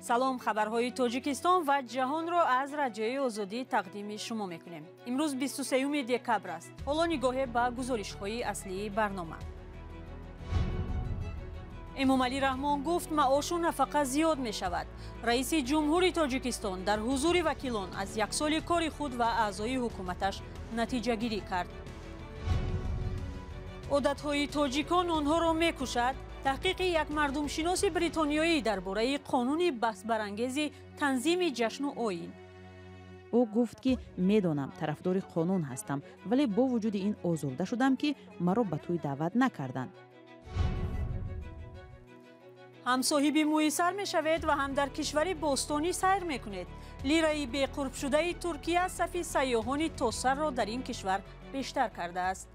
Салом, хабарҳои Тоҷикистон ва ҷаҳонро аз Радиои Озодӣ тақдими шумо мекунем. Имрӯз 23 декабр аст. Ҳоло нигоҳе ба гузоришҳои аслии барнома. Эмомалӣ Раҳмон гуфт, маошу нафақа зиёд мешавад. Раиси Ҷумҳури Тоҷикистон дар ҳузури вакилон аз як соли кори худ ва аъзои ҳукуматаш натиҷагирӣ кард. Одатҳои тоҷикон онҳоро мекушад. Таҳқиқи як мардумшиноси бритониёӣ дар бораи қонуни баҳсбарангези танзими ҷашну оин. Ӯ гуфт, ки медонам, тарафдори қонун ҳастам, вале бо вуҷуди ин озурда шудам, ки маро ба тӯй даъват накарданд. Ҳам соҳиби мӯи сар мешавед ва ҳам дар кишвари бостонӣ сайр мекунед. Лираи беқурбшудаи Туркия сафи сайёҳони тосарро дар ин кишвар бештар кардааст.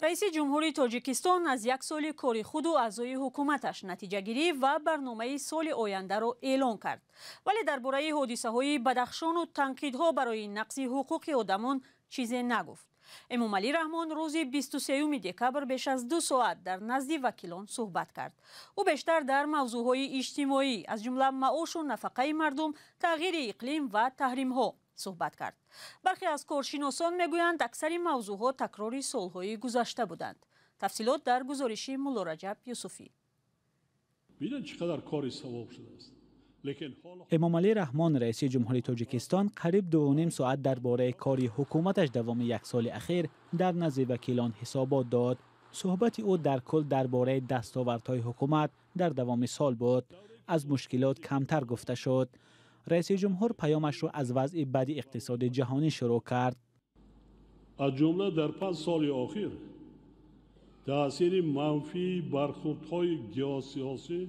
Раиси Ҷумҳури Тоҷикистон аз як соли кори худу аъзои ҳукуматаш натиҷагирӣ ва барномаи соли ояндаро эълон кард. Вале дар бораи ҳодисаҳои Бадахшону танқидҳо барои нақзи ҳуқуқи одамон чизе нагуфт. Эмомалӣ Раҳмон рӯзи 23 декабр беш аз 2 соат дар назди вакилон суҳбат кард. Ӯ бештар дар мавзӯъҳои иҷтимоӣ, аз ҷумла маошу нафақаи мардум, тағйири иқлим ва таҳримҳо суҳбат кард. Бархе аз коршиносон мегӯянд, аксари мавзӯъҳо такрори солҳои гузашта буданд. Тафсилот дар гузориши Муллораҷаб Юсуфӣ. Бинед, чӣ қадар кори савоб шудааст. Эмомалӣ Раҳмон, раиси Ҷумҳури Тоҷикистон, қариб 2,5 соат дар бораи кори ҳукуматаш давоми як соли ахир дар назди вакилон ҳисобот дод. Суҳбати ӯ дар кул дар бораи дастовардҳои ҳукумат дар давоми сол буд. Аз мушкилот камтар гуфта шуд. Раиси ҷумҳур паёмашро аз вазъи бади иқтисоди ҷаҳонӣ шурӯъ кард. Аз ҷумла дар 5 соли охир таъсири манфии бархурдҳои геосиёсӣ,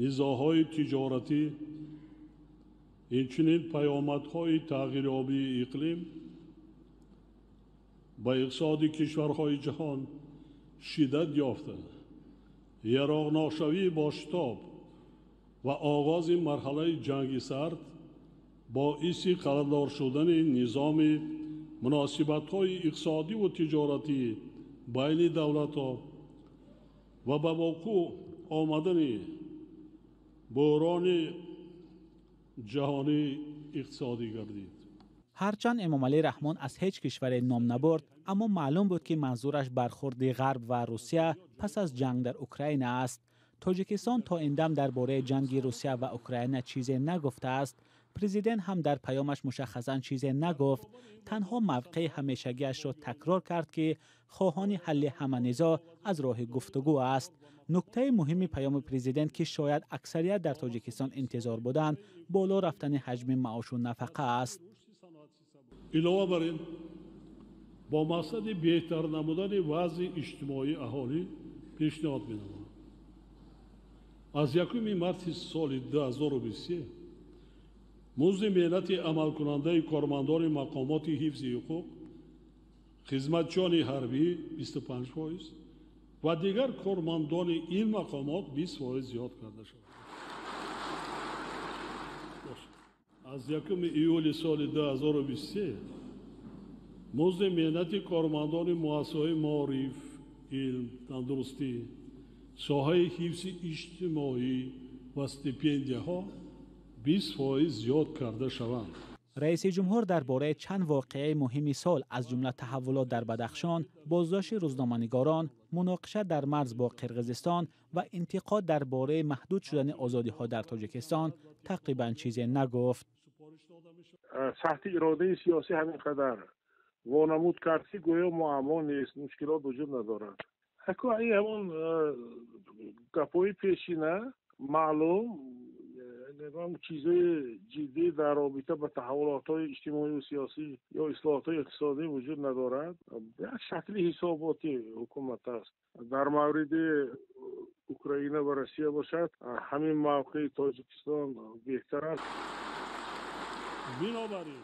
низоъҳои тиҷоратӣ, инчунин паёмадҳои тағйирёбии иқлим ба иқтисоди кишварҳои ҷаҳон шиддат ёфта, яроғношавии бо шитоб ва оғози марҳалаи ҷанги сард боиси қарордор шудани низоми муносибатҳои иқтисодиву тиҷоратӣ байни давлатҳо ва ба воқӯъ омадани буҳрони ҷаҳонии иқтисодӣ гардид. Ҳарчанд Эмомалӣ Раҳмон аз ҳеҷ кишваре ном набурд, аммо маълум буд, ки манзураш бархурди Ғарб ва Русия пас аз ҷанг дар Украина аст. Тоҷикистон то ин дам дар бораи ҷанги Русия ва Украина чизе нагуфтааст. Президент ҳам дар паёмаш мушаххасан чизе нагуфт. Танҳо мавқеи ҳамешагиашро такрор кард, ки хоҳони ҳалли ҳама низоъ аз роҳи гуфтугӯ аст. Нуктаи муҳими паёми президент, ки шояд аксарият дар Тоҷикистон интизор буданд, боло рафтани ҳаҷми маошу нафақа аст. Илова бар ин, бо мақсади беҳтар намудани вазъи иҷтимоии аҳолӣ пешниҳод менамоям, аз 1 марти соли 2023 музди меҳнати амалкунандаи кормандони мақомоти ҳифзи ҳуқуқ, хизматчиёни ҳарбӣ 25% ва дигар кормандони ин мақомот 20% зиёд карда шавад. Аз 1 июли соли 2023 музди меҳнати кормандони муассисаҳои маориф, илм, тандурустӣ, соҳаи ҳифзи иҷтимоӣ ва стипендияҳо 20% зиёд карда шаванд. Раиси ҷумҳур дар бораи чанд воқеаи муҳими сол, аз ҷумла таҳаввулот дар Бадахшон, боздошти рӯзноманигорон, муноқиша дар марз бо Қирғизистон ва интиқод дар бораи маҳдуд шудани озодиҳо дар Тоҷикистон тақрибан чизе нагуфт. Саҳти иродаи сиёсӣ ҳамин қадар вонамуд кард, ки гӯё муаммо нест, мушкилот вуҷуд надорад. Ин ҳамон гапҳои пешина маълум, чизҳои ҷиддӣ дар робита ба таҳаввулотҳои иҷтимоию сиёсӣ ё ислоҳотҳои иқтисодӣ вуҷуд надорад. Як шакли ҳисоботи ҳукумат аст. Дар мавриди Украина ва Россия бошад, ҳамин мавқеи Тоҷикистон беҳтар аст. Бинобар ин,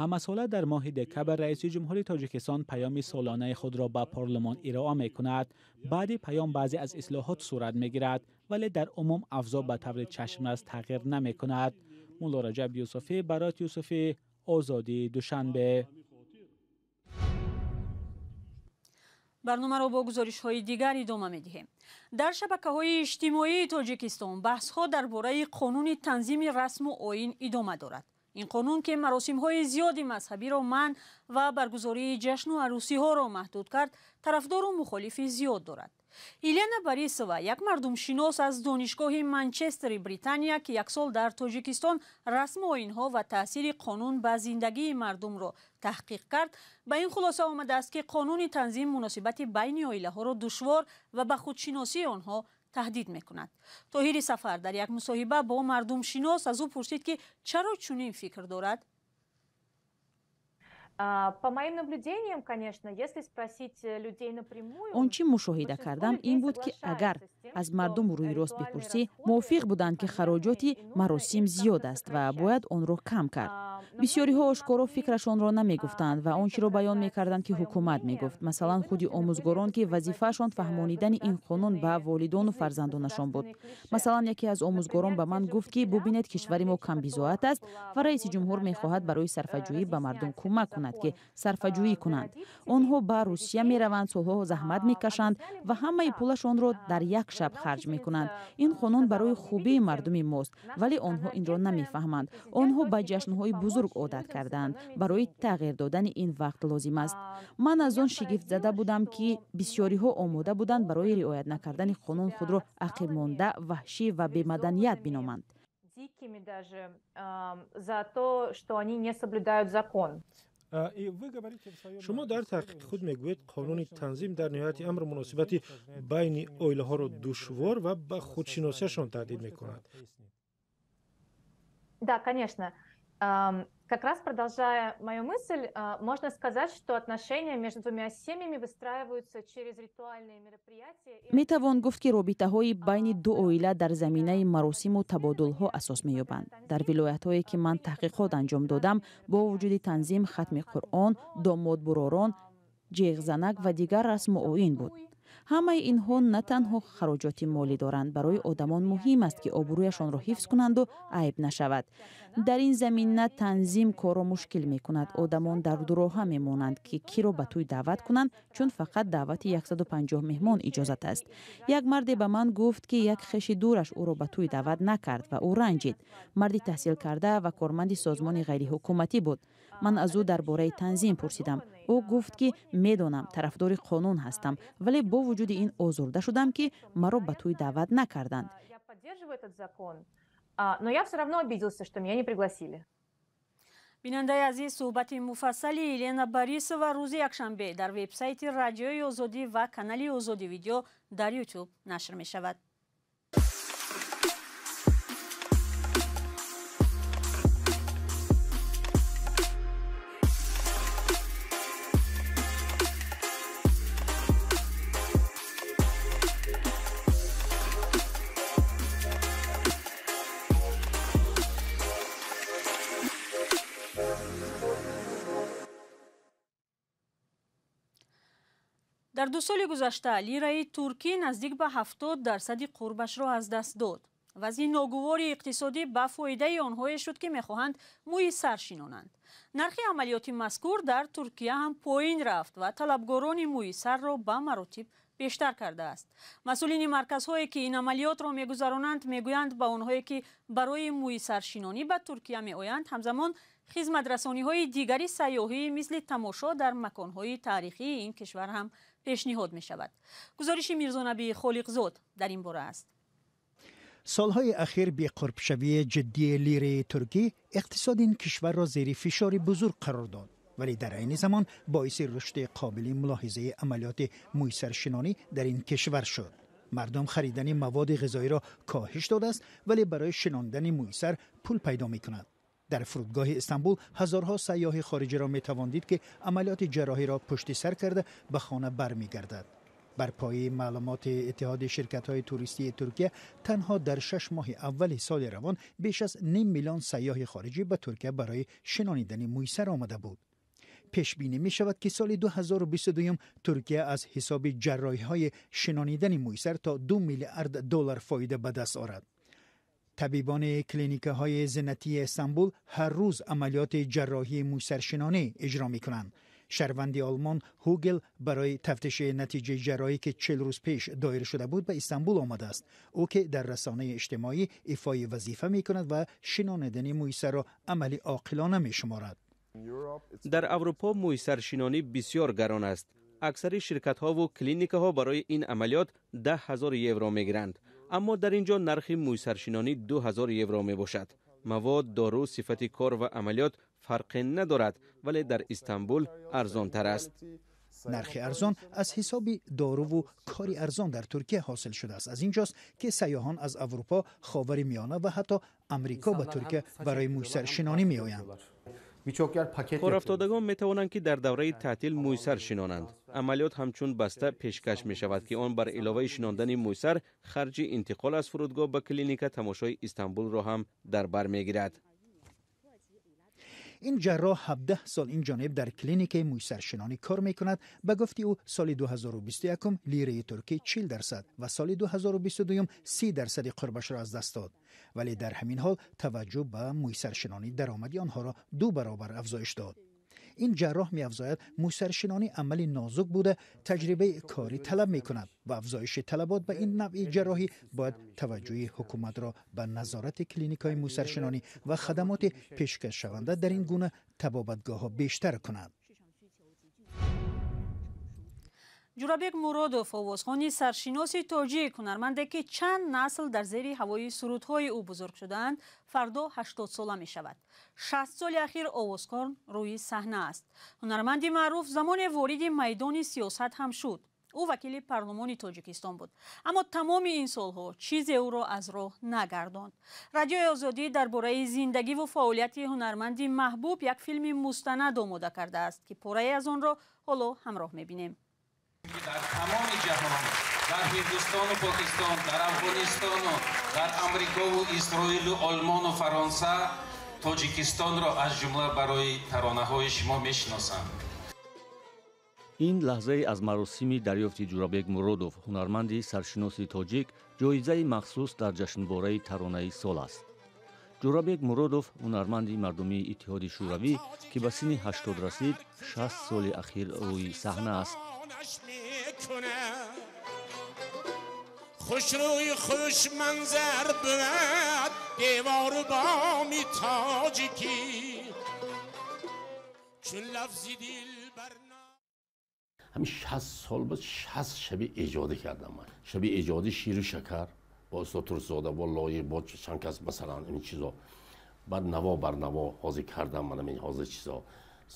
ҳамасола дар моҳи декабр раиси ҷумҳури Тоҷикистон паёми солонаи худро ба парлумон ироа мекунад. Баъди паём баъзе аз ислоҳот сурат мегирад, вале дар умум авзоъ ба таври чашмрас тағйир намекунад. Муллораҷаб Юсуфӣ, Барот Юсуфӣ, Озодӣ, Душанбе. Барномаро бо гузоришҳои дигар идома медиҳем. Дар шабакаҳои иҷтимоии Тоҷикистон баҳсҳо дар бораи қонуни танзими расму оин идома дорад. Ин қонун, ки маросимҳои зиёди мазҳабиро манъ ва баргузории ҷашну арӯсиҳоро маҳдуд кард, тарафдору мухолифи зиёд дорад. Елена Борисова, як мардумшинос аз Донишгоҳи Манчестери Британия, ки як сол дар Тоҷикистон расму оинҳо ва таъсири қонун ба зиндагии мардумро таҳқиқ кард, ба ин хулоса омадааст, ки қонуни танзим муносибати байни оилаҳоро душвор ва ба худшиносии онҳо таҳдид мекунад. Тоҳири Сафар дар як мусоҳиба бо мардумшинос аз ӯ пурсид, ки чаро чунин фикр дорад. По моим наблюдениям, конечно, если спросить людей напрямую, Он чӣ мушоҳида кардам, ин буд, ки агар аз мардум рӯи рост бипурсӣ, мувофиқ буданд, ки хароҷоти маросим зиёд аст ва бояд онро кам кард. Бисёриҳо ошкоро фикрашонро намегуфтанд ва он чиро баён мекарданд, ки ҳукумат мегуфт. Масалан, худи омӯзгорон, ки вазифаашон фаҳмонидани ин қонун ба волидону фарзандонашон буд. Масалан, яке аз омӯзгорон ба ман гуфт, ки бубинед, кишвари мо камбизоат аст ва раиси ҷумҳур мехоҳад барои сарфаҷӯӣ ба мардум кӯмак кунад, ки сарфаҷӯӣ кунанд. Онҳо ба Русия мераванд, солҳо заҳмат мекашанд ва ҳамаи пулашонро дар як шаб харҷ мекунанд. Ин қонун барои хубии мардуми мост, вале онҳо инро намефаҳманд. Онҳо ба ҷашнҳои бузург одат кардаанд. Барои тағйир додани ин вақт лозим аст. Ман аз он шигифтзада будам, ки бисёриҳо омода буданд барои риоят накардани қонун худро ақибмонда, ваҳшӣ ва бемаданият биноманд. Дикими даже за то, что они не соблюдают закон. Шумо дар таҳқиқи худ мегӯед, қонуни танзим дар ниҳояти амр муносибати байни оилаҳоро душвор ва ба худшиносиашон таҳдид мекунад. Да, конечно. Как раз продолжая мою мысль, можно сказать, что отношения между двумя семьями выстраиваются через ритуальные мероприятия. Метавон гуфт, ки робитаҳои байни ду оила дар заминаи маросиму табодулҳо асос меёбанд. Дар вилоятҳое, ки ман таҳқиқот анҷом додам, бо вуҷуди танзим, хатми Қуръон, домодбуророн, ҷеғзанак ва дигар расму оин буд. Ҳамаи инҳо на танҳо хароҷоти молӣ доранд, барои одамон муҳим аст, ки обрӯяшонро ҳифз кунанду айб нашавад. Дар ин замина танзим корро мушкил мекунад. Одамон дар дуроҳа мемонанд, ки киро ба тӯй даъват кунанд, чун фақат даъвати 150 меҳмон иҷозат аст. Як марде ба ман гуфт, ки як хеши дураш ӯро ба тӯй даъват накард ва ӯ ранҷид. Марди таҳсилкарда ва корманди созмони ғайриҳукуматӣ буд. Ман аз ӯ дар бораи танзим пурсидам. Ӯ гуфт, ки медонам, тарафдори қонун ҳастам, вале бо вуҷуди ин озурда шудам, ки маро ба тӯй даъват накарданд. Я поддерживаю этот закон, но я все равно обиделся, что меня не пригласили. Бинандаи азиз, суҳбати муфассали Елена Борисова рӯзи якшанбе дар вебсайти Радиои Озодӣ ва канали Озодӣ Видео дар Ютуб нашр мешавад. Дар 2 соли гузашта лираи туркӣ наздик ба 70% қурбашро аз даст дод. Вазъи ногувори иқтисодӣ ба фоидаи онҳое шуд, ки мехоҳанд мӯи сар шинонанд. Нархи амалиёти мазкур дар Туркия ҳам поин рафт ва талабгорони мӯи сарро ба маротиб бештар кардааст. Масъулини марказҳое, ки ин амалиётро мегузаронанд, мегӯянд, ба онҳое, ки барои мӯи саршинонӣ ба Туркия меоянд, ҳамзамон хизматрасониҳои дигари сайёҳӣ, мисли тамошо дар маконҳои таърихии ин кишвар ҳам пешниҳод мешавад. Гузориши Мирзонабии Холиқзод дар ин бора аст. Солҳои ахир беқурбшавии ҷиддии лираи туркӣ иқтисоди ин кишварро зери фишори бузург қарор дод, вале дар айни замон боиси рушди қобили мулоҳизаи амалиёти мӯйсаршинонӣ дар ин кишвар шуд. Мардум харидани маводи ғизоиро коҳиш додааст, вале барои шинондани мӯйсар пул пайдо мекунад. Дар фурудгоҳи Истанбул ҳазорҳо сайёҳи хориҷиро метавон дид, ки амалиёти ҷарроҳиро пушти сар карда ба хона бармегардад. Бар пояи маълумоти Иттиҳоди ширкатҳои туристии Туркия, танҳо дар 6 моҳи аввали соли равон беш аз ним миллион сайёҳи хориҷӣ ба Туркия барои шинонидани мӯйсар омада буд. Пешбинӣ мешавад, ки соли 2022 Туркия аз ҳисоби ҷарроҳиҳои шинонидани мӯйсар то 2 миллиард доллар фоида ба даст орад. Табибони клиникаҳои зинатии Истанбул ҳар рӯз амалиёти ҷарроҳии мӯйсаршинонӣ иҷро мекунанд. Шаҳрванди Олмон Ҳугел барои тафтиши натиҷаи ҷарроҳӣ, ки 40 рӯз пеш доир шуда буд, ба Истанбул омадааст. Ӯ ки дар расонаи иҷтимоӣ ифои вазифа мекунад ва шинонидани мӯи сарро амали оқилона мешуморад. Дар Аврупо мӯйсаршинонӣ бисёр гарон аст. Аксари ширкатҳову клиникаҳо барои ин амалиёт 10 000 евро мегиранд, аммо дар ин ҷо нархи мӯйсаршинонӣ 2000 евро мебошад. Мавод, дору, сифати кор ва амалиёт фарқе надорад, вале дар Истанбул арзонтар аст. Нархи арзон аз ҳисоби доруву кори арзон дар Туркия ҳосил шудааст. Аз инҷост, ки сайёҳон аз Аврупо, Ховари Миёна ва ҳатто Амрико ба Туркия барои мӯйсаршинонӣ меоянд. Корафтодагон метавонанд, ки дар давраи таътил мӯйсар шинонанд. Амалиёт ҳамчун баста пешкаш мешавад, ки он бар иловаи шинондани мӯйсар, харҷи интиқол аз фурудгоҳ ба клиника, тамошои Истанбулро ҳам дар бар мегирад. Ин ҷарроҳ 17 сол ин ҷониб дар клиникаи мӯйсаршинонӣ кор мекунад. Ба гуфти ӯ, соли 2021 лираи туркӣ 40% ва соли 2022 30 дарсади қурбашро аз даст дод, вале дар ҳамин ҳол таваҷҷӯҳ ба мӯйсаршинонӣ даромади онҳоро ду баробар афзоиш дод. Ин ҷарроҳ меафзояд, мӯйсаршинонӣ амали нозук буда, таҷрибаи корӣ талаб мекунад ва афзоиши талабот ба ин навъи ҷарроҳӣ бояд таваҷҷӯҳи ҳукуматро ба назорати клиникаҳои мӯйсаршинонӣ ва хадамоти пешкашшаванда дар ин гуна табобатгоҳҳо бештар кунад. Ҷурабек Муродов, овозхони саршиноси тоҷик, ҳунарманде, ки чанд насл дар зери ҳавои сурудҳои ӯ бузург шудаанд, фардо 80сола мешавад. 60 соли ахир овозхон рӯи саҳна аст. Ҳунарманди маъруф замоне вориди майдони сиёсат ҳам шуд. Ӯ вакили парлумони Тоҷикистон буд, аммо тамоми ин солҳо чизе ӯро аз роҳ нагардонд. Радиои Озодӣ дар бораи зиндагиву фаъолияти ҳунарманди маҳбуб як филми мустанад омода кардааст, ки порае аз онро ҳоло ҳамроҳ мебинем. Дар тамоми ҷаҳон, дар Ҳиндустону Покистон, дар Афғонистону дар Амрикову Исроилу Олмону Фаронса Тоҷикистонро аз ҷумла барои таронаҳои шумо мешиносанд. Ин лаҳзае аз маросими дарёфти Ҷурабек Муродов, ҳунарманди саршиноси тоҷик, ҷоизаи махсус дар ҷашнвораи таронаи сол аст. Ҷурабек Муродов, ҳунарманди мардумии Иттиҳоди Шӯравӣ, ки ба синни 80 расид, 60 соли ахир рӯи саҳна аст. Хушрӯи хушманзар буд девору боми тоҷикӣ, чун лафзи дил. Ҳамин 60 сол буд, 60 шаби эҷодӣ кардам ман. Шаби эҷодӣ «Ширу шакар» бо устод Турсунзода, бо Лоиқ, бо чанд кас, масалан, ин чизо. Баъд наво бар наво ҳозир кардам ман. Ҳамин ҳозир чизо,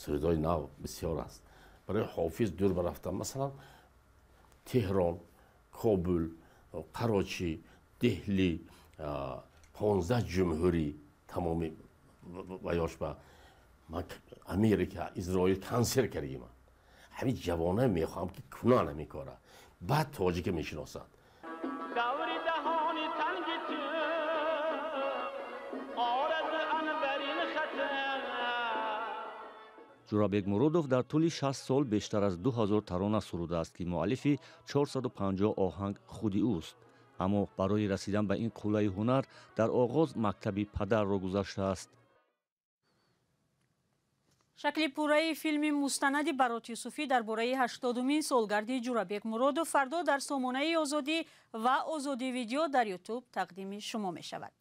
сурудҳои нав бисёр аст. Барои Ҳофиз дур барафтам, масалан, Теҳрон, Кобул, Қарочӣ, Деҳлӣ, 15 ҷумҳурӣ, тамоми ваёш ба Америка, Изроил консерт кардагим. Ҳамин ҷавона мехоҳам, ки кунан ҳамин кора, баъд тоҷика мешиносад. Даври даҳони танги ту орад анбарин хата. Ҷурабек Муродов дар тӯли 60 сол бештар аз 2000 тарона сурудааст, ки муаллифи 450 оҳанг худи ӯст. Аммо барои расидан ба ин қуллаи ҳунар дар оғоз мактаби падарро гузаштааст. Шакли пурраи филми мустанади Барот Юсуфӣ дар бораи 80-умин солгарди Ҷурабек Муродов фардо дар сомонаи Озодӣ ва Озодӣ Видео дар Ютуб тақдими шумо мешавад.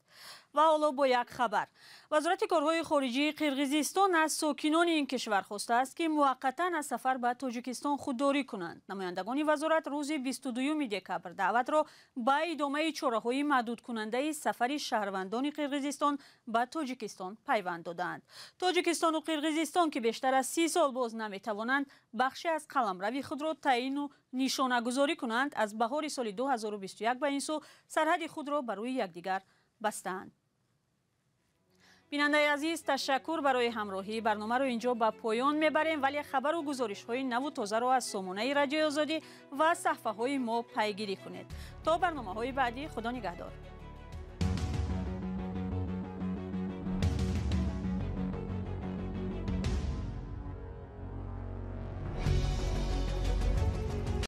Ва ҳоло бо як хабар. Вазорати корҳои хориҷии Қирғизистон аз сокинони ин кишвар хостааст, ки муваққатан аз сафар ба Тоҷикистон худдорӣ кунанд. Намояндагони вазорат рӯзи 22 декабр даъватро ба идомаи чораҳои маҳдудкунандаи сафари шаҳрвандони Қирғизистон ба Тоҷикистон пайванд додаанд. Тоҷикистону Қирғизистон, ки бештар аз 30 сол боз наметавонанд бахше аз қаламрави худро таъину нишонагузорӣ кунанд, аз баҳори соли 2021 ба ин сӯ сарҳади худро ба рӯи якдигар бастаанд. Бинандаи азиз, ташаккур барои ҳамроҳӣ. Барномаро инҷо ба поён мебарем, вале хабару гузоришҳои наву тозаро аз сомонаи Радиои Озодӣ ва саҳфаҳои мо пайгирӣ кунед. То барномаҳои баъдӣ, худо нигаҳдор.